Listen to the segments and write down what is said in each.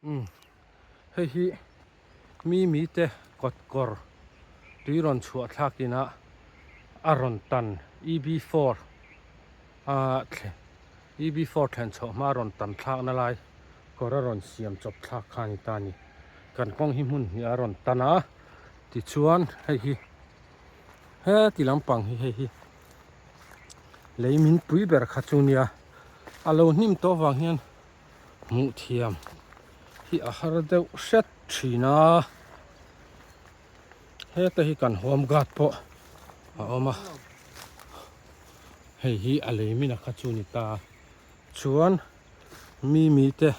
Umm hei hi mi mite kawt kawr tui rawn chhuah thlak inah a rawn tan EB4 a EB4 thlen chhoh hma a rawn tan thlakna lai kawr a rawn siam chawp thlak kha a ni ta a ni. Kan kawng hi hmun hnih a rawn tan a tichuan hei hi heti lampang hi hei hi lei min pui ber kha chu nia a lo hnim tawh vang hian hmuh thiam hi a har deuh hret thin a heta hi kan home guard pawh a awm a hei hi a lei min a kha chu ni ta chuan mi mi te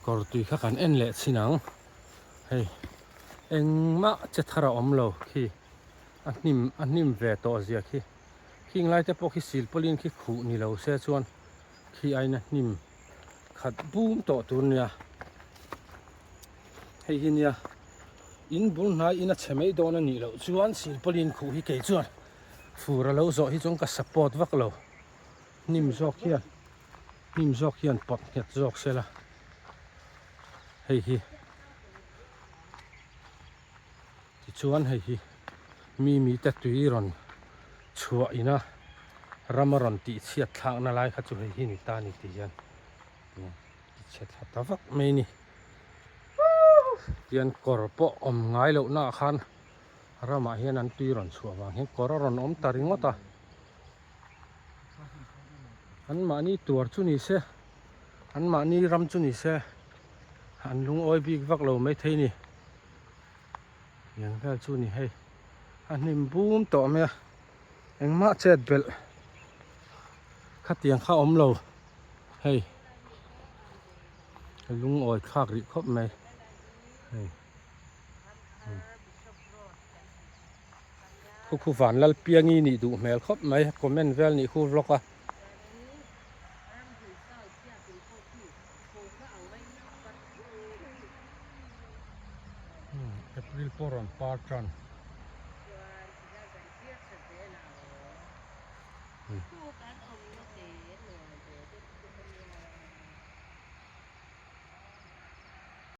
kawr tui kha kan en leh chhin ang hei engmah che thar a awm lo khi a hnim a hnim ve tawh zia khi. Khing lai te pawh khi silpawlin khi khuh ni lo se chuan khi aina hnim khat bum tawh tur nia. Hei hi nia in bul hnai in a chhe mai dawn a nih loh chuan silpawlin khuh hi kei chuan fur a lo zawh hi chuan ka support vak lo. Hnim zawk hian hnim zawk hian pawt nghet zawk se la hei hi. Tichuan hei hi mi mite tui rawn chhuah ina ram a rawn tih chhiat thlakna lai kha chu hei hi ni ta a ni tih hian ti chhe thla ta vak mai a ni. Tian kawr pawh awm ngai loh naah khan ramah hian an tui rawn chhuah vang hian kawr a rawn awm ta ringawt a. An mahni tuar chu ni se an mahni ram chu ni se an lungawi bik vak lo maithei a ni. Lian vel chu ni hei a hnim bum tawh mai a engmah chet belh khatiang kha awm lo hei lungawi thlak rih khawp mai hei khu khu van lal piangi nih duh hmel khawp mai comment vel nih khu vlog a. April pawh rawn par tan.